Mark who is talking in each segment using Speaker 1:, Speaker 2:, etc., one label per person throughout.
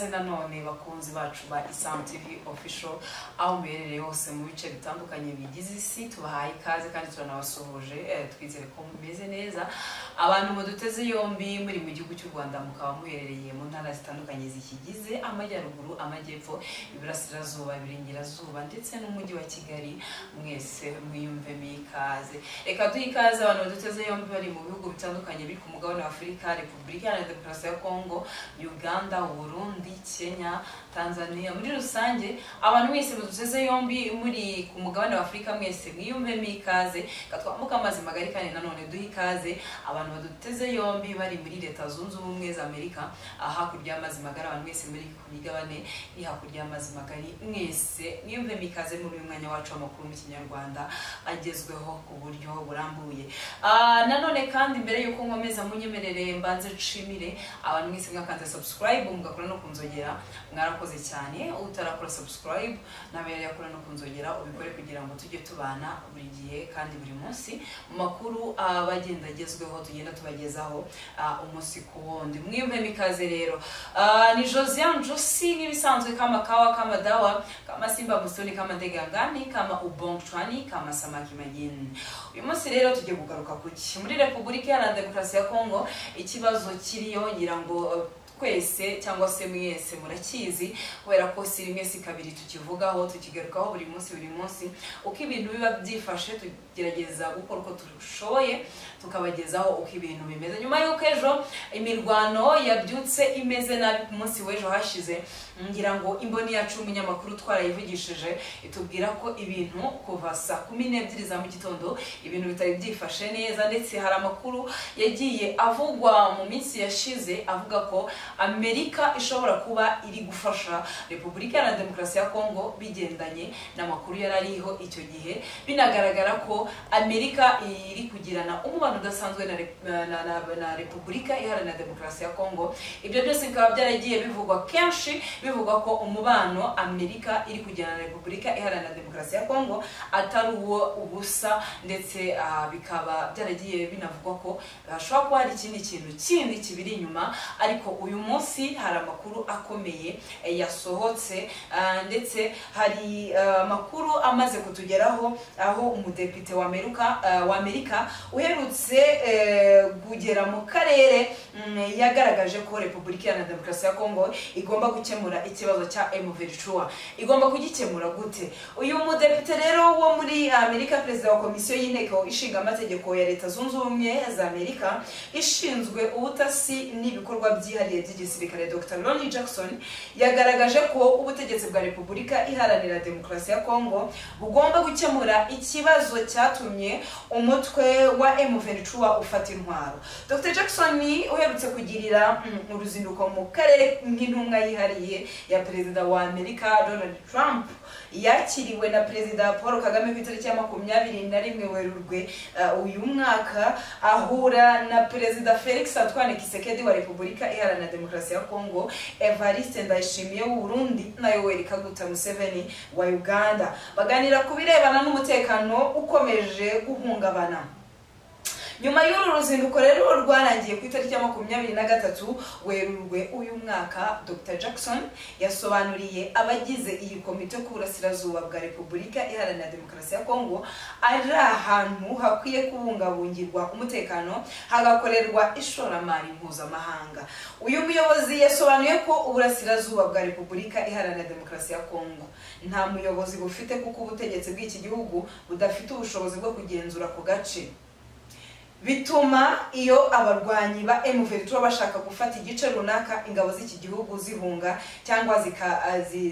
Speaker 1: Ikaze nanone bakunzi bacu ba Isam TV Official, aho muherereye hose mu bice bitandukanye bigize isi, tubahaye ikaze kandi turanabasuhuje. Twizere ko mumeze neza. Abantu muduteze yombi muri mu gihugu cy'u Rwanda, mukaba muherereye mu ntara zitandukanye zikigize: amajyaruguru, amajyepfo, iburasirazuba, iburengerazuba ndetse n'umujyi wa Kigali, mwese mwiyumvemo ikaze. Reka duhe ikaze abantu baduteze yombi bari mu bihugu bitandukanye biri ku mugabane wa Afurika: Repubulika Iharanira Demokarasi ya Kongo, Uganda, Burundi, Kenya, Tanzania. Muri rusange, abantu mwese muduteze yombi muri ku mugabane wa Afurika, mwese mwiyumvemo ikaze. Reka twambuke amazi magari kandi nanone duhe ikaze abantu baduteze yombi bari muri Leta Zunze Ubumwe za Amerika, hakurya y'amazi magari. Abantu mwese muri ku migabane iri hakurya y'amazi magari, mwese mwiyumvemo ikaze muri uyu mwanya wacu w'amakuru mu Kinyarwanda agezweho ku buryo burambuye. Nanone kandi, mbere y'uko nkomeza, munyemerere mbanze nshimire abantu mwese mwakanze subscribe, mugakora no kunzogera. Mwarakoze cyane. Utarakora subscribe nawe yari yakora no kunzogera, ubikore kugira ngo tujye tubana buri gihe kandi buri munsi mu makuru abagenda agezweho tugenda tubagezaho umunsi ku wundi. Mwiyumvemo ikaze rero. Ni Josiane Josi nk'ibisanzwe, kama kawa, kama dawa, kama simba msituni, kama ndege angani, kama ubongo kama samaki majini. Uyu munsi rero tugiye kugaruka kuki? Muri Repubulika Iharanira Demokarasi ya Kongo ikibazo kiriyo, ngira ngo twese cyangwa se mwese murakizi, kubera ko si rimwe si kabiri tukivugaho, tukigarukaho buri munsi buri munsi. Uko ibintu biba byifashe, tugerageza gukora uko dushoboye tukabagezaho uko ibintu bimeze. Nyuma y'uko ejo imirwano yabyutse imeze nabi ku munsi w'ejo hashize, ngira ngo imboni yacu y'umunyamakuru twarayivugishije, itubwira ko ibintu kuva saa 12 za mu gitondo ibintu bitari byifashe neza. Ndetse hari amakuru yagiye avugwa mu minsi yashize avuga ko Amerika ishobora kuba iri gufasha Repubulika Iharanira Demokarasi ya Kongo, bigendanye n'amakuru yari ariho icyo gihe, binagaragara ko Amerika iri kugirana umubano udasanzwe na Repubulika Iharanira Demokarasi ya Kongo. Ibyo byose bikaba byaragiye bivugwa kenshi, bivugwa ko umubano Amerika iri kugirana na Repubulika Iharanira Demokarasi ya Kongo atari uwo ubusa, ndetse bikaba byaragiye binavugwa ko hashobora kuba hari ikindi kintu kindi kibiri inyuma. Ariko uyu munsi hari amakuru akomeye yasohotse, ndetse hari amakuru amaze kutugeraho aho umudepite wa Amerika uherutse kugera mu karere yagaragaje ko Repubulika Iharanira Demokarasi ya Kongo igomba gukemura ikibazo cya M23. Igomba kugikemura gute? Uyu mudepite rero wo muri Amerika, perezida wa komisiyo y'Inteko Ishinga Amategeko ya Leta Zunze Ubumwe za Amerika ishinzwe ubutasi n'ibikorwa byihariye by'igisirikare, Dr Ronnie Jackson, yagaragaje ko ubutegetsi bwa Repubulika Iharanira Demokarasi ya Kongo bugomba gukemura ikibazo cyatumye umutwe wa M23 ufata intwaro. Dr Jackson uherutse kugirira uruzinduko mu karere nk'intumwa yihariye ya perezida wa Amerika Donald Trump, yakiriwe na Perezida Paul Kagame ku itariki ya 21 Werurwe uyu mwaka, ahura na Perezida Felix Antoine Tshisekedi wa Repubulika Iharanira Demokarasi ya Kongo, Evariste Ndayishimiye w'u Burundi na Yoweri Kaguta Museveni wa Uganda, baganira ku birebana n'umutekano ukomeje guhungabana. Nyuma y'uru ruzinduko rero rwarangiye ku itariki ya 23 Werurwe uyu mwaka, Dr Jackson yasobanuriye abagize iyi komite ku burasirazuba bwa Repubulika Iharanira Demokarasi ya Kongo ari ahantu hakwiye kubungabungirwa umutekano, hagakorerwa ishoramari mpuzamahanga. Uyu muyobozi yasobanuye ko uburasirazuba bwa Repubulika Iharanira Demokarasi ya Kongo nta muyobozi bufite, kuko ubutegetsi bw'iki gihugu budafite ubushobozi bwo kugenzura ako gace, bituma iyo abarwanyi ba M23 bashaka gufata igice runaka, ingabo z'iki gihugu zihunga cyangwa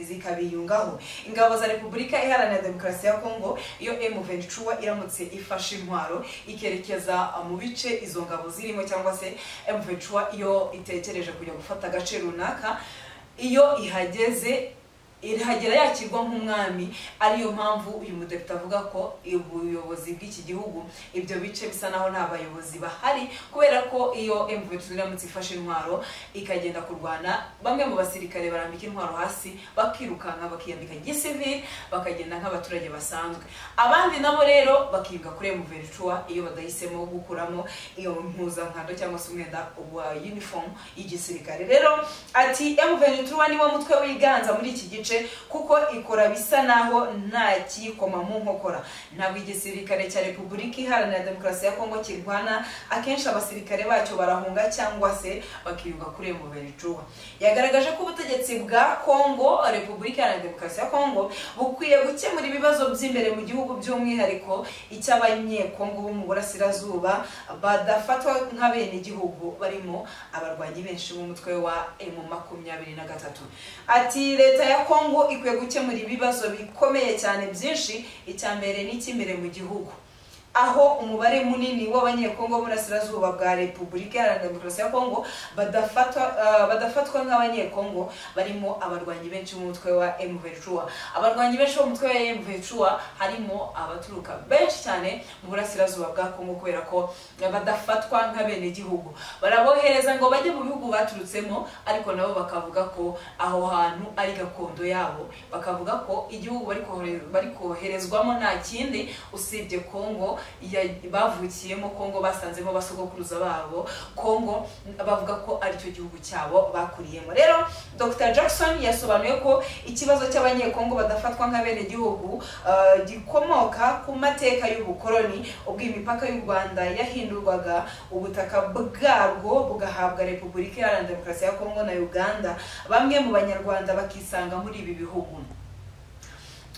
Speaker 1: zikabiyungaho. Ingabo za Repubulika Iharanira Demokarasi ya Kongo, iyo M23 iramutse ifashe intwaro ikerekeza mu bice izo ngabo zirimo, cyangwa se M23 iyo itekereje kujya gufata agace runaka, iyo ihageze Irahagera yakirwa nk'umwami. Ariyo mpamvu uyu mudepite avuga ko ubuyobozi bw'iki gihugu ibyo bice bisa naho nta bayobozi bahari, kubera ko iyo M23 iramutse ifashe intwaro ikagenda kurwana, bamwe mu basirikare barambika intwaro hasi bakirukanka bakiyambika gisivili bakagenda nk'abaturage basanzwe, abandi nabo rero bakiyunga kuri M23 iyo badahisemo gukuramo iyo mpuzankano cyangwa se umwenda wa uniform y'igisirikare. Rero ati M23 niwo mutwe wiganza muri iki gice kuko ikora bisa naho nta kikoma mu nkokora. Ntabwo igisirikare cya Repubulika Iharanira Demokarasi ya Kongo kirwana, akenshi abasirikare bacyo barahunga cyangwa se bakiyunga kuri M23. Yagaragaje ko ubutegetsi bwa Kongo, Repubulika Iharanira Demokarasi ya Kongo, bukwiye gukemura ibibazo by'imbere mu gihugu, by'umwihariko icy'abanyekongo bo mu burasirazuba badafatwa nk'abenegihugu, barimo abarwanyi benshi b'umutwe wa M23. Ati leta ya Kongo ikwiye gukemura ibibazo bikomeye cyane byinshi, icya mbere n'icy'imbere mu gihugu, aho umubare munini w'abanyekongo burasirazuba bwa Repubulika Iharanira Demokarasi ya Kongo badafatwa nk'abanyekongo, barimo abarwanyi benshi b'umutwe wa M23. Abarwanyi benshi b'umutwe wa M23 harimo abaturuka benshi cyane mu burasirazuba bwa Kongo, kubera ko badafatwa nk'abenegihugu, barabohereza ngo bajye mu bihugu baturutsemo, ariko nabo bakavuga ko aho hantu ari gakondo yabo, bakavuga ko igihugu bari koherezwamo nta kindi usibye Kongo bavukiyemo, Kongo basanzemo basogokuruza babo, Kongo bavuga ko aricyo gihugu cyabo bakuriyemo. Rero Dr Jackson yasobanuye ko ikibazo cy'abanyekongo badafatwa nk'abenegihugu gikomoka ku mateka y'ubukoloni, ubwo imipaka y'u Rwanda yahindurwaga, ubutaka bwarwo bugahabwa Repubulika Iharanira Demokarasi ya Kongo na Uganda, bamwe mu Banyarwanda bakisanga muri ibi bihugu.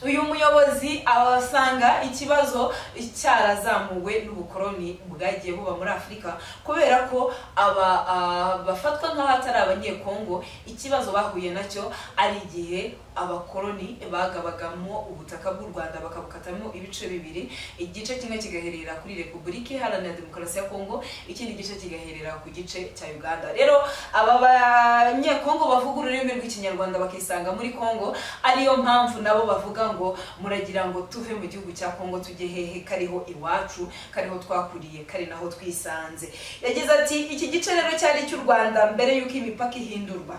Speaker 1: Uyu muyobozi abasanga ikibazo cyarazamuwe n'ubukoloni bwagiye buba muri Afurika, kubera ko aba bafatwa nk'abatari abanyekongo, ikibazo bahuye nacyo ari igihe abakoloni bagabagamo ubutaka bw'u Rwanda bakabukatamo ibice bibiri, igice kimwe kigaherera kuri Repubulika Iharanira Demokarasi ya Kongo, ikindi gice kigaherera ku gice cya Uganda. Rero aba banyekongo bavuga ururimi rw'Ikinyarwanda bakisanga muri Kongo, ariyo mpamvu nabo bavuga ngo muragira ngo tuve mu gihugu cya Kongo tujye hehe, kariho iwacu, kariho twakuriye, kari naho twisanze. Yagize ati iki gice rero cyari cy'u Rwanda mbere y'uko imipaka ihindurwa,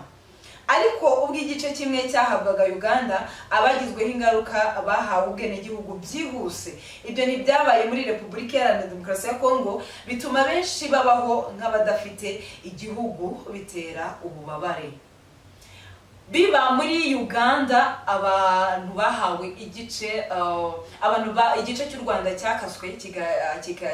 Speaker 1: ariko ubwo igice kimwe cyahabwaga Uganda, abagizweho ingaruka bahawe ubwenegihugu byihuse. Ibyo ntibyabaye muri Repubulika Iharanira Demokarasi ya Kongo, bituma benshi babaho nk'abadafite igihugu, bitera ububabare. Biba muri Uganda abantu bahawe igice, abantu ba igice cy'u Rwanda cyakaswe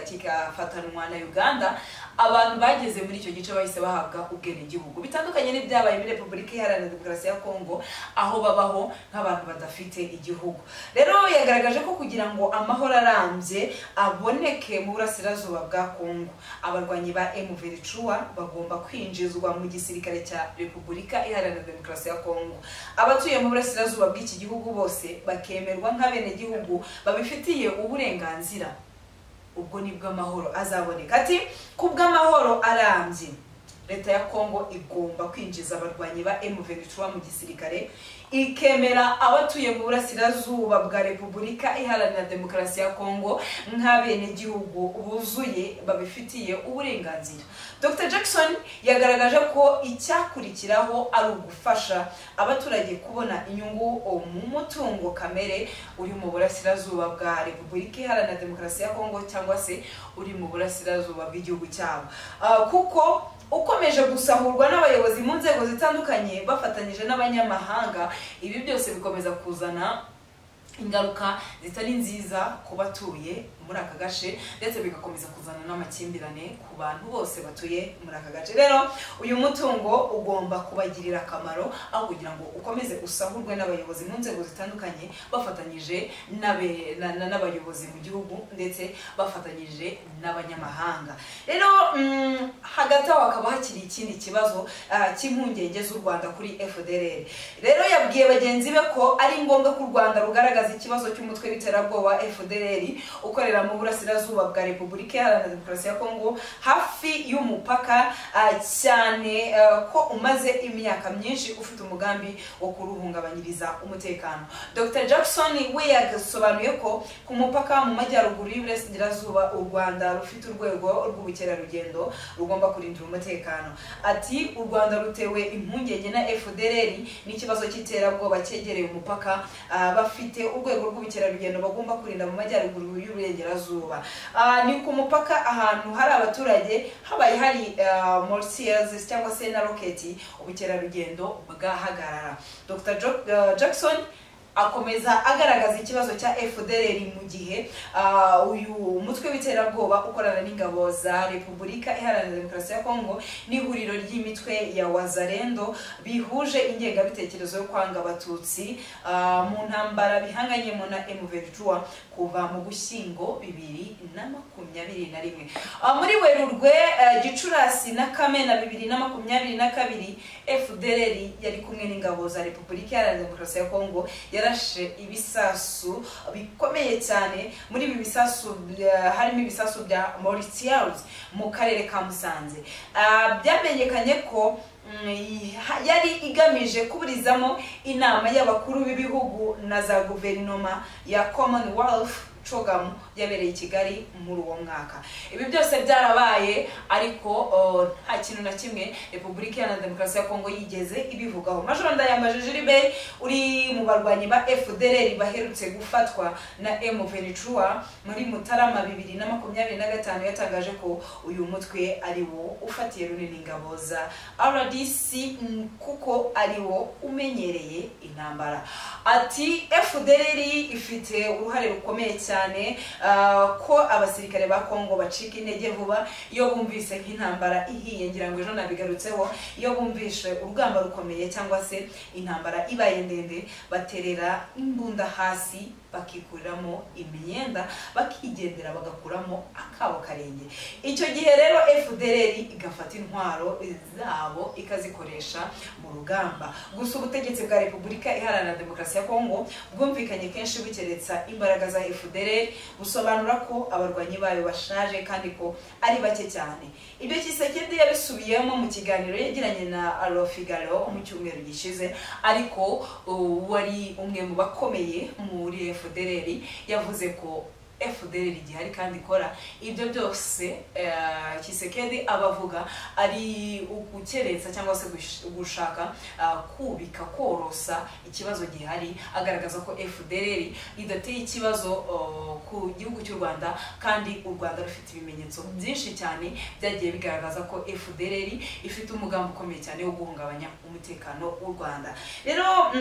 Speaker 1: kikafatanwa na Uganda, abantu bageze muri icyo gice bahise bahabwa ubwenegihugu, bitandukanye n'ibyabaye muri Repubulika Iharanira Demokarasi ya Kongo, aho babaho nk'abantu badafite igihugu. Rero yagaragaje ko kugira ngo amahoro arambye aboneke mu burasirazuba bwa Kongo, abarwanyi ba M23 bagomba kwinjizwa mu gisirikare cya Repubulika Iharanira Demokarasi ya Kongo, abatuye mu burasirazuba bw'iki gihugu bose bakemerwa nk'abenegihugu babifitiye uburenganzira, ubwo nibwo amahoro azaboneka. Ati kubw'amahoro arambye, leta ya Kongo igomba kwinjiza abarwanyi ba M23 mu gisirikare, ikemera abatuye mu burasirazuba bwa Repubulika Iharanira Demokarasi ya Kongo nk'abenegihugu buzuye babifitiye uburenganzira. Dr Jackson yagaragaje ko icyakurikiraho ari ugufasha abaturage kubona inyungu mu mutungo kamere uri mu burasirazuba bwa Repubulika Iharanira Demokarasi ya Kongo cyangwa se uri mu burasirazuba bw'igihugu cyabo, kuko ukomeje gusahurwa n'abayobozi mu nzego zitandukanye bafatanyije n'abanyamahanga. Ibi byose bikomeza kuzana ingaruka zitari nziza ku batuye muri aka gace, ndetse bigakomeza kuzana n'amakimbirane ku bantu bose batuye muri aka gace. Rero uyu mutungo ugomba kubagirira akamaro, aho kugira ngo ukomeze usahurwe n'abayobozi mu nzego zitandukanye bafatanyije n'abayobozi mu gihugu ndetse bafatanyije n'abanyamahanga. Rero hagati aho hakaba hakiri ikindi kibazo cy'impungenge z'u Rwanda kuri FDLR. Rero yabwiye bagenzi be ko ari ngombwa ko u Rwanda rugaragaza ikibazo cy'umutwe w'iterabwoba FDLR ukorera ukorera mu burasirazuba bwa Repubulika Iharanira Demokarasi ya Kongo hafi y'umupaka, cyane ko umaze imyaka myinshi ufite umugambi wo kuruhungabanyiriza umutekano. Dr Jackson we yasobanuye ko ku mupaka mu majyaruguru y'Iburasirazuba u Rwanda rufite urwego rw'ubukerarugendo rugomba kurindira umutekano. Ati u Rwanda rutewe impungenge na FDLR n'ikibazo cy'iterabwoba cyegereye umupaka, bafite urwego rw'ubukerarugendo bagomba kurinda mu majyaruguru y'Uburengerazuba. Ni ku mupaka ahantu hari abaturage habaye hari mortiers cyangwa se na roketi, ubukerarugendo bwahagarara. Dr Jackson akomeza agaragaza ikibazo cya FDLR mu gihe uyu mutwe w'iterabwoba ukorana n'ingabo za Repubulika Iharanira Demokarasi ya Kongo n'ihuriro ry'imitwe ya Wazalendo bihuje ingengabitekerezo yo kwanga abatutsi mu ntambara bihanganyemo na M23 kuva mu Gushyingo 2021. Muri Werurwe, Gicurasi na Kamena 2022 FDLR yari kumwe n'ingabo za Repubulika Iharanira Demokarasi ya Kongo yarashe ibisasu bikomeye cyane. Muri ibi bisasu harimo ibisasu bya Mauritius mu karere ka Musanze. Byamenyekanye ko yari igamije kuburizamo inama y'abakuru b'ibihugu na za guverinoma ya Commonwealth CHOGM yabereye i Kigali muri uwo mwaka. Ibi byose byarabaye, ariko nta kintu na kimwe Repubulika Iharanira Demokarasi ya Kongo yigeze ibivugaho. Major Ndayambaje Gilbert uri mu barwanyi ba FDLR baherutse gufatwa na M23 muri Mutarama 2025 yatangaje ko uyu mutwe ari wo ufatiye runini ingabo za RDC kuko ari wo umenyereye intambara. Ati FDLR ifite uruhare rukomeye cyane ko abasirikare ba Kongo bacika intege vuba iyo bumvise nk'intambara ihiye, ngira ngo ejo nabigarutseho, iyo bumvishe urugamba rukomeye cyangwa se intambara ibaye ndende baterera imbunda hasi bakikuriramo imyenda bakigendera bagakuramo akabo karenge. Icyo gihe rero FDLR igafata intwaro zabo ikazikoresha mu rugamba. Gusa ubutegetsi bwa Repubulika Iharanira Demokarasi ya Kongo bwumvikanye kenshi bukeretsa imbaraga za FDLR, busobanura ko abarwanyi bayo bashaje kandi ko ari bake cyane. Ibyo Tshisekedi yabisubiyemo mu kiganiro yagiranye na Alo Figaro mu cyumweru gishize, ariko wari umwe mu bakomeye muri FDLR yavuze ko FDLR igihari kandi ikora ibyo byose. Tshisekedi abavuga ari ugukeretsa cyangwa se gushaka kubika korosa ikibazo gihari, agaragaza ko FDLR idateye ikibazo ku gihugu cy'u Rwanda, kandi u Rwanda rufite ibimenyetso byinshi cyane byagiye bigaragaza ko FDLR ifite umugambi ukomeye cyane wo guhungabanya umutekano w'u Rwanda. Rero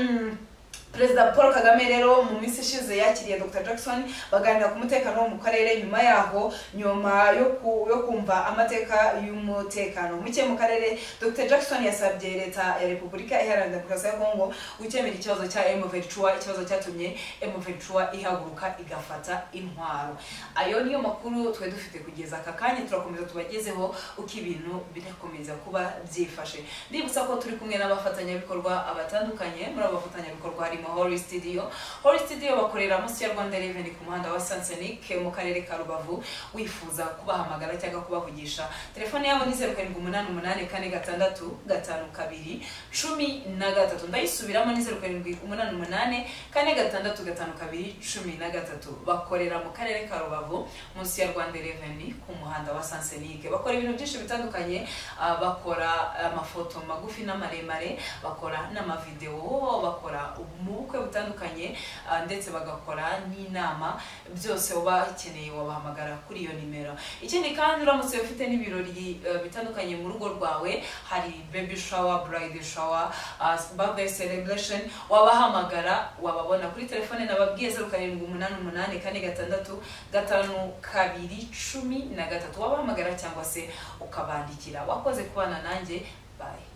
Speaker 1: Perezida Paul Kagame rero mu minsi ishize yakiriye Dr Jackson baganira ku mutekano wo mu karere. Nyuma yaho, nyuma yo kumva amateka y'umutekano muke mu karere, Dr Jackson yasabye leta ya Repubulika Iharanira Demokarasi ya Kongo gukemura ikibazo cya M23, ikibazo cyatumye M23 ihaguruka igafata intwaro. Ayo niyo makuru twe dufite kugeza aka kanya, turakomeza tubagezeho uko ibintu birakomeza kuba byifashe. Ndibutsa ko turi kumwe n'abafatanyabikorwa abatandukanye. Muri abo bafatanyabikorwa harimo Holy Studio. Holy Studio bakorera munsi ya Rwanda Revenue ku muhanda wa Sansenik mu karere ka Rubavu. Wifuza kubahamagara cyangwa kubavugisha, telefone yabo ni 0788 4 6 52 13. Ndayisubiramo ni 0788 4 6 52 13. Bakorera mu karere ka Rubavu munsi ya Rwanda Revenue ku muhanda wa Sansenik. Bakora ibintu byinshi bitandukanye, bakora amafoto magufi n'amaremare, bakora n'amavideo, bakora ubukwe butandukanye, ndetse bagakora n'inama. Byose ubakeneye wabahamagara kuri iyo nimero. Ikindi kandi uramutse ufite n'ibirori bitandukanye mu rugo rwawe, hari baby shower, bride shower, birthday celebration, wabahamagara wababona kuri telefone nababwiye 0788 4 6 52 13. Wabahamagara cyangwa se ukabandikira. Wakoze kubana nanjye, bye.